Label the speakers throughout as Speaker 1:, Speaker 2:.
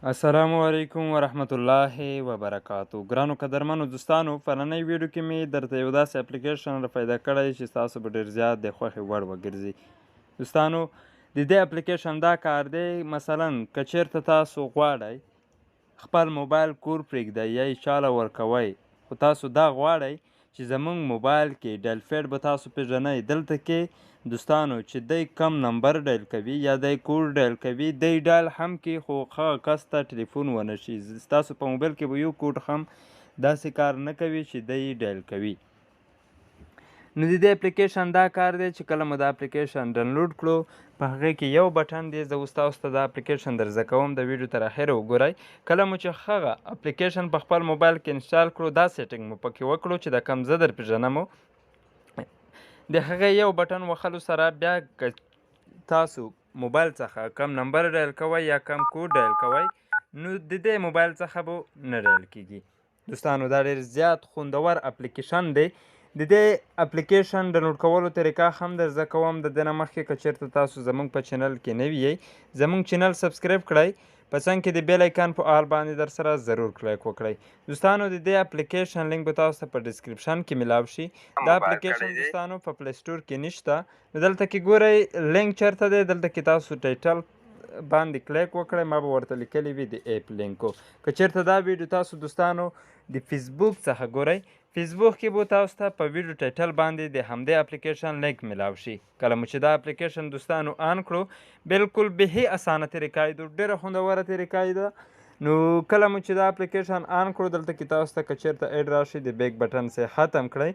Speaker 1: السلام علیکم ورحمت الله وبرکاتو. ګرانو قدرمنو دوستانو، په ننۍ ویډیو کې مې درته یو داسې اپلیکیشن را پیدا کړی چې تاسو به ډېر زیات د خوښې وړ وګرځي. دوستانو، د دې اپلیکیشن دا کار دی، مثلا که چېرته تاسو غواړئ خپل موبایل کور پرېږدئ یا یې چاله ورکوئ، خو تاسو دا غواړئ چې زمونږ موبایل کې dial pad به تاسو پېژنئ. دلته کې دوستانو چې دی کم نمبر dial کوي یا دی کوډ dial کوي، دی dial هم کوي خو هغه کس ته ټلیفون ونه شي. ستاسو په موبایل کې به یو کوډ هم داسې کار نه کوي چې دی dial کوي. نو د دې اپلیکیشن دا کار دی چې کله مو دا اپلیکیشن ډاونلوډ کړو، په هغې کې یو بټن دی. زه اوس تاسو ته دا اپلیکیشن در زده کوم، د ویډیو تر اخره وګورئ. کله مو چې هغه اپلیکیشن په خپل موبایل کې install کړو، دا setting مو پکې وکړو چې دا کم زه در پېژنم، د هغې یو بټن وهلو سره بیا که تاسو موبایل څخه کم نمبر dial کوئ یا کم کوډ dial کوئ، نو د دې موبایل څخه به نه dial کیږي. دوستانو، دا ډېر زیات خوندور اپلیکیشن دی. د دې اپلیکیشن ډاونلوډ کولو طریقه هم در زده کوم. د دې نه مخکې که چېرته تاسو زمونږ په چینل کې نوي یئ، زمونږ چینل subscribe کړئ، په څنګ کې د bell icon په all باندې در سره ضرور کلیک وکړئ. دوستانو، د دې اپلیکیشن لینک به تاسو ته په description کې میلاو شي. دا اپلیکیشن دوستانو په Play Store کې نشته. نو دلته کې ګورئ لینک چېرته دی. دلته کې تاسو title باندې کلیک وکړئ، ما به ورته لیکلی وي د app لینک. که چېرته دا ویډیو تاسو دوستانو د فیسبوک څخه ګورئ، فیسبوک کې به تاسو ته په ویډیو title باندې د همدې اپلیکیشن لینک میلاو شي. کله مو چې دا اپلیکیشن دوستانو on کړو، بالکل بهي اسانه طریقه ده، ډېره خوندوره طریقه ده. نو کله مو چې دا اپلیکیشن on کړو، دلته کې تاسو ته که چېرته ad راشي، د back بټن سه ختم کړئ.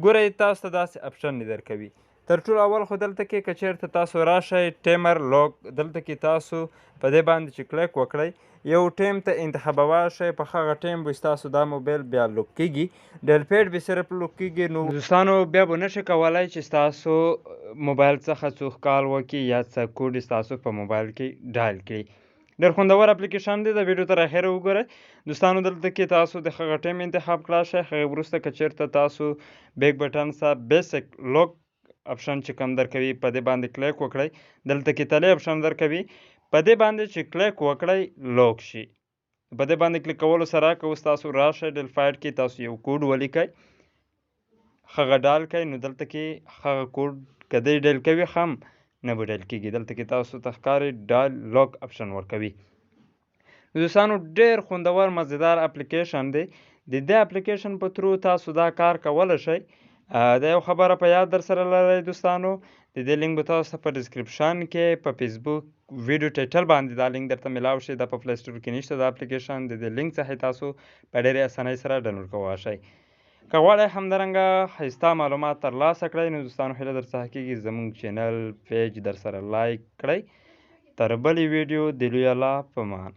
Speaker 1: ګورئ، تاسو ته داسې option نه درکوي. تر ټولو اول خو دلته کې که چېرته تاسو راشئ timer lock، دلته کې تاسو په دې باندې چې کلیک وکړئ، یو ټیم ته انتخابوه شئ، په هغه ټیم به ستاسو دا موبایل بیا lock کیږي، dial pad به صرف lock کیږي. نو دوستانو، بیا به نشئ کولی چې ستاسو موبایل څخه څوک call وکړي یا څه کوډ ستاسو په موبایل کې dial کړي. ډېر خوندور اپلیکیشن دی، د ویډیو تر اخره وګورئ. دوستانو، دلته کې تاسو د هغه ټیم انتخاب کړه شئ. هغې وروسته که چېرته تاسو back بټن سره basic lock option چې کوم درکوي، په دې باندې کلیک وکړئ. دلته کې تلې option درکوي، په دې باندې چې کلیک وکړئ lock شي. په دې باندې کلیک کولو سره که اوس تاسو راشئ dial pad کې تاسو یو کوډ ولیکئ، هغه dial کړئ، نو دلته کې هغه کوډ که دی dial کوي هم نه به dial کیږي. دلته کې تاسو ته ښکاري dial lock option ورکوي. دوستانو، ډېر خوندور مزیدار اپلیکیشن دی. د دې اپلیکیشن په through تاسو دا کار کولی شئ. دا یو خبره په یاد در سره لرئ دوستانو، د دې لینک به تاسو ته په description کې په فیسبوک ویډیو title باندې دا لینک درته میلاو شي. دا په Play Store کې نشته دا اپلیکیشن. د دې لینک څخه تاسو په ډېرې اسانۍ سره ډاونلوډ کولی شئ. که غواړئ همدارنګه ښایسته معلومات ترلاسه کړئ، نو دوستانو هیله در څخه کېږي زموږ چینل page در سره like کړئ. تر بلې ویډیو د لوی الله په مان.